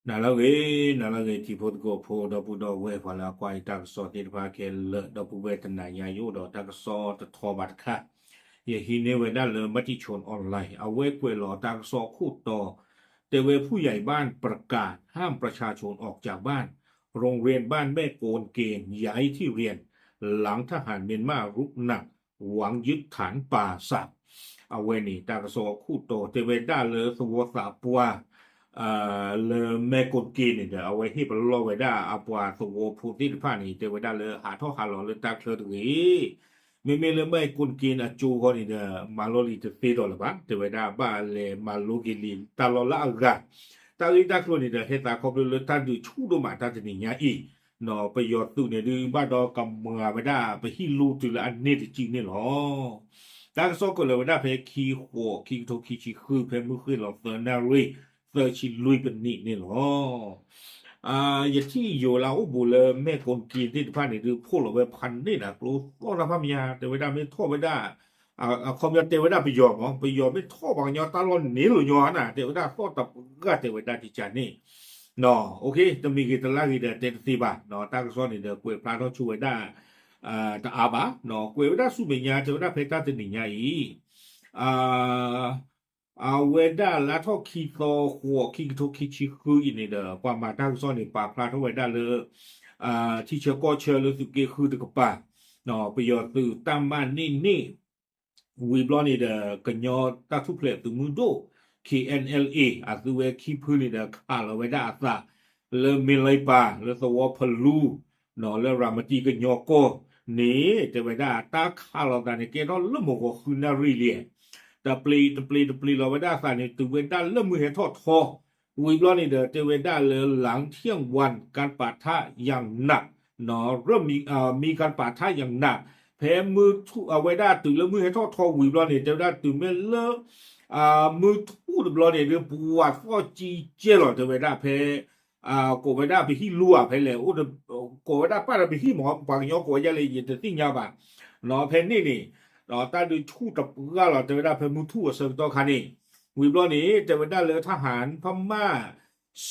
နၤလၢအဂ့ၤ, နၤလၢအဂ့ၤ ထံဖိကီၢ်ဖိ ဒီပုၢ်ဒီဝဲၢ် ပှၤလၢအကွၢ်ယတၢ်ကစီၣ်သ့ၣ်တဖၣ်ခဲလၢာ်, ဒီပုၢ်ဝဲၢ်တနၤညါ ယအိၣ်ဒီးတၢ်ကစီၣ်တထီဘးတခါ, ယဟံးန့ၢ်ဝဲဒၣ်လၢ มติชนออนไลน์ အဝဲကွဲးလီၤတၢ်ကစီၣ်ခိၣ်တီ, တဲဝဲ ผู้ใหญ่บ้านประกาศห้ามประชาชนออกจากบ้าน โรงเรียนบ้านแม่โกนเกณฑ์ย้ายที่เรียน หลังทหารเมียนมารุกหนัก หวังยึดฐานป่าสัก အဝဲန့ၣ် တၢ်ကစီၣ်ခိၣ်တီတဲဝဲဒၣ်လၢသဝီသးပှၢ် လၢမဲၢ်ကိၣ်က့န့ၣ်ဒီး အဝဲဟ့ၣ်ပလီၢ်ဝဲဒၣ်အပှၤသဝီဖိသ့ၣ်တဖၣ်န့ၣ် တဲဝဲဒၣ်လၢဟးထီၣ်ဟးလီၤလၢတၢ်ချၢတဂ့ၤ. မ့မ့ၢ်လၢမဲၢ်ကိၣ်က့အကၠိဃီန့ၣ်ဒီး မၤလီၤလံတသ့ဒီးလၢၤဘၣ်, တဲဝဲဒၣ်ဘၣ်လဲၤမၤလိက့ၤလံတၢ်လီၢ်လၢအဂၤ, တၢ်ဂ့ၢ်တၢ်ကျိၤန့ၣ်ဒီး ဟဲသးခီဖျိလၢတၢ်ဒုးဆူၣ်ဒိၣ်မးတၢ်တနံၤညါအံၤ, ပယီၤသုးန့ၣ်ဒုး ဘၣ်ဒီးကမၤဝဲဒၣ်ပဟံၣ်လူတုၤလၢအန့ၢ်တစုန့ၣ်လီၤ. တၢ်ကစီၣ်ကွဲးလီၤဝဲဒၣ်ဖဲခံဃိး ခံကထိခံဆံဃု ဖဲမုၢ်ဃ့ၢ်လီၤသၢနၣ်ရံၣ် သၢဆံလွံၢ်ပနံးန့ၣ်လီၤ. ယထံၣ်ယိၤလၢအအိၣ်ဘူးလၢမဲၢ်ကိၣ်က့သ့ၣ်တဖၣ်န့ၣ်ဒုး ဖီၣ်လီၤဝဲဖးန့ၢ်နၤကျိသီၣ်တၢ်ဖးမယါ တဲဝဲဒၣ်မ့ၢ်ထီၣ်ဝဲဒၣ် အခီပညီတဲဝဲဒၣ်ပယီၤမး ပယီၤမ့ၢ်ထီၣ်ပှၤကညီတၢ်လီၢ်န့ၣ်လိာ်ညီနၤ တဲဝဲဒၣ်သီၣ်တပှၢ် တဲဝဲဒၣ်ဒ်ကန့ၣ်, တမံၤဂ့ၤတလါဂ့ၤဒီးတဲတသ့ဘၣ်, တၢ်ကစီၣ်န့ၣ်ဒီးကွဲးဖျါထီၣ်ဆူဝဲဒၣ် တအါဘၣ်, ကွဲးဝဲဒၣ်ဆူမဲာ်ညါ တဲဝဲဒၣ်ဖဲတၢ်တနံၤညါအံၤ အဝဲဒၣ်လါထီၣ်ခံသီဃိး ခံကထိခံဆံဃုအံၤန့ၣ်ဒီး ပှၤမၤတၢ်ကစီၣ်န့ၣ် ပာ်ဖျါထီၣ်ဝဲဒၣ်လၢ ထံဆၢကီၢ်ဆၢလၢသုးက့ဃုတကပၤ, ပယီၤသုးတၢ်မၤန့ၢ်န့ၣ် ဝံၤဘျီန့ၣ်ဒီး ကညီတၢ်ထူၣ်ဖျဲးသုးမုၢ်ဒိၣ် K N L A အသုဝဲခံဖုန့ၣ်ဒီး ခးလီၤဝဲဒၣ်အသး လၢမ့ၢ်လၢပၤ လၢသဝီဖလူ လၢရၤမတံကညီကီၢ်န့ၣ် တဲဝဲဒၣ်တၢ်ခးလီၤသးန့ၣ် ကဲထီၣ်လၢမုၢ်ဂီၤဃုနၣ်ရံၣ်လံ, တပျ့ၤတပျ့ၤတပျ့ၤလီၤဝဲဒၣ်အသးန့ၣ် တုၤဝဲဒၣ်လၢမုၢ်ဟဲထီၣ်ထီ, ဝံၤဘျီန့ၣ်ဒီး တဲဝဲဒၣ်လၢ หลังเที่ยงวัน การปะทะอย่างหนัก เริ่มมี เอ่อ มีการปะทะอย่างหนัก ဖဲမုၢ်ထူၣ် အဝဲဒၣ်တုၤလၢမုၢ်ဟဲထီၣ်ထီဝံၤဘျီန့ၣ် တဲဝဲဒၣ်တုၤမ့ၢ်လၢ မုၢ်ထူၣ်တဘျီန့ၣ်ဒီး ပှၤသီၣ်ကံကဲလီၤ တဲဝဲဒၣ်ဖဲ ကိးဝဲဒၣ်ပဟံၣ်လူဧါ ဖဲလဲၣ် အိၣ် ကိးဝဲဒၣ်ပၢ်ဒီးပဟံၣ်မး ပှၤကညီကိးဝဲဒၣ်လဲၣ် ယတသ့ၣ်ညါဘၣ်, ဖဲန့ၣ်န့ၣ် တၢ်ဒုးဆူၣ်တပှၢ်လီၤ တဲဝဲဒၣ်ဖဲမုၢ်ထူၣ်အဆၢကတီၢ်ခါန့ၣ်, ဝံၤဘျီန့ၣ် တဲဝဲဒၣ်လၢ ทหารพม่า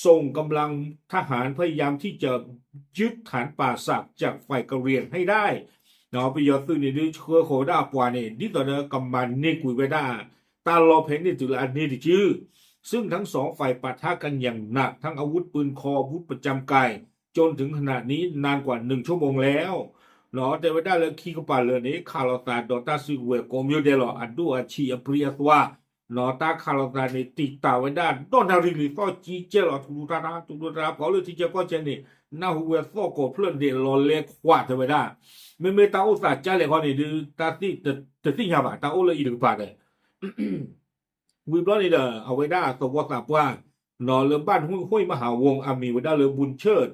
ส่งกำลังทหารพยายามที่จะยึดฐานป่าสักจากฝ่ายกะเหรี่ยงให้ได้ ပယီၤသုးန့ၣ်ဒုးဆှၢဃီၤဝဲဒၣ်အပှၤန့ၣ် ဒ်သိးဒီးကမၤန့ၢ်ကွံာ်ဝဲဒၣ် တၢ်လီၢ်ဖဲန့ၣ်တုၤလၢအန့ၢ်တစု, ซึ่งทั้งสองฝ่ายปะทะกันอย่างหนัก ทั้งอาวุธปืนคอ อาวุธประจำกาย จนถึงขณะนี้นานกว่าหนึ่งชั่วโมงแล้ว တဲဝဲဒၣ်လၢခံကပၤလၢာ်န့ၣ် ခးလိာ်သးဒီးတၢ်စုကဝဲၤကိးမံၤဒဲးလီၤ အဒိၣ်အဆံးအပြံအသွါ တၢ်ခးလိာ်သးန့ၣ် တံာ်တာ်ဝဲဒၣ်ဒီနၣ်ရံၣ်လံ သီၣ်ကံကဲလီၤ ထူထူထါထါ ထူထူထါထါ ပှၤအိၣ်လၢထံဆၢကီၢ်ဆၢန့ၣ် နၢ်ဟူဝဲသီၣ်ကိးဖျၢၣ်ဒဲးလီၤလဲခွး တဲဝဲဒၣ်, မ့မ့ၢ်တၢ်အိၣ်သးကလဲာ်ဃီန့ၣ်ဒုး တၢ်သ့ၣ်တသ့ၣ်ညါဘၣ် တၢ်အိၣ်လၢအံၤတကပၤဒီး ဝံၤဘျီန့ၣ်ဒီး အဝဲဒၣ်သဝီသးပှၢ် လၢဘၣ်ဟူးဟွံၣ်မဟါဝီၤ အမံၤဝဲဒၣ်လၢ บุญเชิด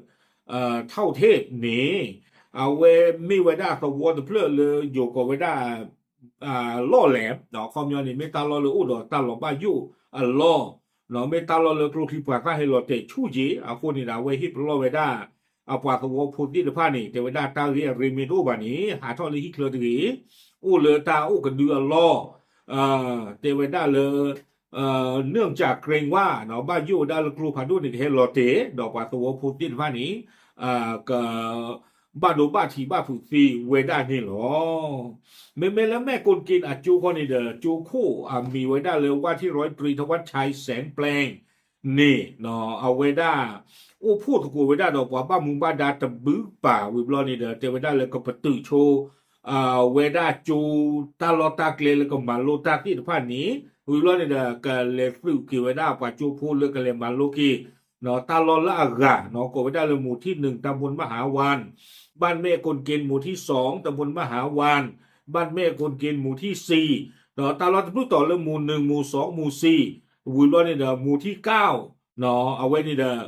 เท่าเทพ န့ၣ် အဝဲမ့ၢ်ဝဲဒၣ်သဝီတဖျၢၣ်လၢယိၤကိးဝဲဒၣ် လီၢ်လဲၣ် အခီပညီန့ၣ် မ့ၢ်တၢ်လီၢ်လၢအိၣ်ဒီးတၢ်လီၤဘၣ်ယိၣ်အလီၢ်, မ့ၢ်တၢ်လီၢ်လၢကျိချံပှၤသၣ်ဟဲလီၤတဲာ်ဆူၣ်က့ၤ အဃိန့ၣ်ဒီး အဝဲဟ့ၣ်ပလီၢ်ဝဲဒၣ် အပှၤသဝီဖိသ့ၣ်တဖၣ်န့ၣ် တဲဝဲဒၣ်တၢ်ဂ့ၢ်အရ့မ့ၢ်တအိၣ်ဘၣ်န့ၣ် ဟးထီၣ်လၢဟံၣ်ချၢတဂ့ၤ, အိၣ်လၢတၢ်အိၣ်ကဒုအလီၢ် တဲဝဲဒၣ်လၢ เนื่องจากเกรงว่า ဘၣ်ယိၣ်ဝဲဒၣ်လၢကျိဖးဒိၣ်န့ၣ် ကဟဲလီၤတဲာ် ဒီးပှၤသဝီဖိသ့ၣ်တဖၣ်န့ၣ် က ဘၣ်ဒိဘၣ်ထံးဘၣ်ဖုးသ့ဝဲဒၣ်န့ၣ်လီၤ. မ့မ့ၢ်လၢမဲၢ်ကိၣ်က့ၤအကၠိဃီန့ၣ်ဒီး ကၠိခိၣ်အမံၤဝဲဒၣ်လၢ ว่าที่ร้อยตรีธวัชชัย แสงแปลง န့ၣ် အဝဲဒၣ် အိၣ်ဖှိၣ်သကိးဝဲဒၣ်ဒီးပှၤဘၣ်မူဘၣ်ဒါတဘျုးပၤ ဝံၤဘျီန့ၣ်ဒီး တဲဝဲဒၣ်လၢကပတုာ်ဆိ ဝဲဒၣ်ကၠိတၢ်လီၢ်တၢ်ကျဲလၢကမၤလိတၢ်သ့ၣ်တဖၣ်န့ၣ် ဝံၤဘျီန့ၣ်ဒီး ကလဲၤသုးက့ၤဝဲဒၣ်ပှၤကၠိဖိလၢကလဲၤမၤလိက့ၤ တၢ်လီၢ်လၢအဂၤ ကိးဝဲဒၣ်လၢ หมู่ที่หนึ่ง ตำบลมหาวัน บ้านแม่กนเกณฑ์ หมู่ที่สอง ตำบลมหาวัน บ้านแม่กนเกณฑ์ หมู่ที่สี่ ဒီးတၢ်လီၢ်တဖျၢၣ်တီၤလၢ หมู่หนึ่ง หมู่สอง หมู่สี่ ဝံၤဘျီန့ၣ်ဒီး หมู่ที่เก้า အဝဲန့ၣ်ဒီး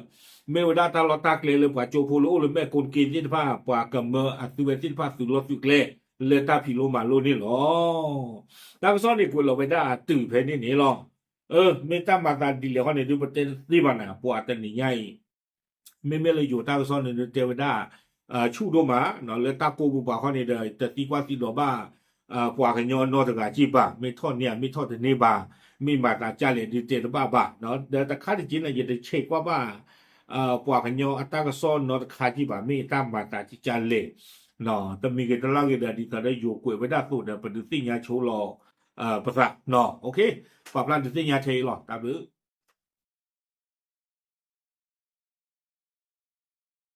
မ့ၢ်ဝဲဒၣ်တၢ်လီၢ်တၢ်ကျဲလၢပှၤကၠိဖိလၢအိၣ်လၢမဲၢ်ကိၣ်က့ၤသ့ၣ်တဖၣ် ပှၤကမၢအသုဝဲသ့ၣ်တဖၣ်သုးလီၢ်သုးကျဲ လၢတၢ်ဖံးလိမၤလိန့ၣ်လီၤ. တၢ်ကစီၣ်န့ၣ်ကွဲးလီၤဝဲဒၣ်အတုၤဖဲန့ၣ်န့ၣ်လီၤ. မ့ၢ်တၢ်မၤသးဒ်လဲၣ်ဃီန့ၣ်ဒုး ပတဲတသ့ဘၣ်နၤ ပှၤတနံၤညါအံၤ မ့မ့ၢ်လၢယိၤတၢ်ကစီၣ်န့ၣ်ဒုးတဲဝဲဒၣ် ဆူၣ်ဒိၣ်မး လၢတၢ်ကိးပူၤပှၤဃီန့ၣ်ဒီး တသံကွၢ်သံဒိးဘၣ် ပှၤကညီနီတဂၤက့ၤဘၣ် မ့ၢ်ထီၣ်န့ၢ်ဧါ မ့ၢ်ထီၣ်တန့ၢ်ဘၣ် မ့ၢ်မၤသးကလဲၣ်ဒုးတဲတဘၣ်ဘၣ် ဒီးတခါတက့ၢ်န့ၣ် ယတဆဲးကွၢ်ဘၣ် ပှၤကညီအတၢ်ကစီၣ်နီတခါကံၢ်ဘၣ် မ့ၢ်အတၢ်မၤသးကကလဲၣ်, တမံၤဂ့ၤတလါဂ့ၤဒီး ဒ်သိးဒီးယိၤကွဲးဝဲဒၣ်အသိးဒီး ပဒုးသ့ၣ်ညါဆိလီၤ ပသး, OK, ပာ်ဖျါဒုးသ့ၣ်ညါထဲအံၤလီၤ, တၢ်ဘျုး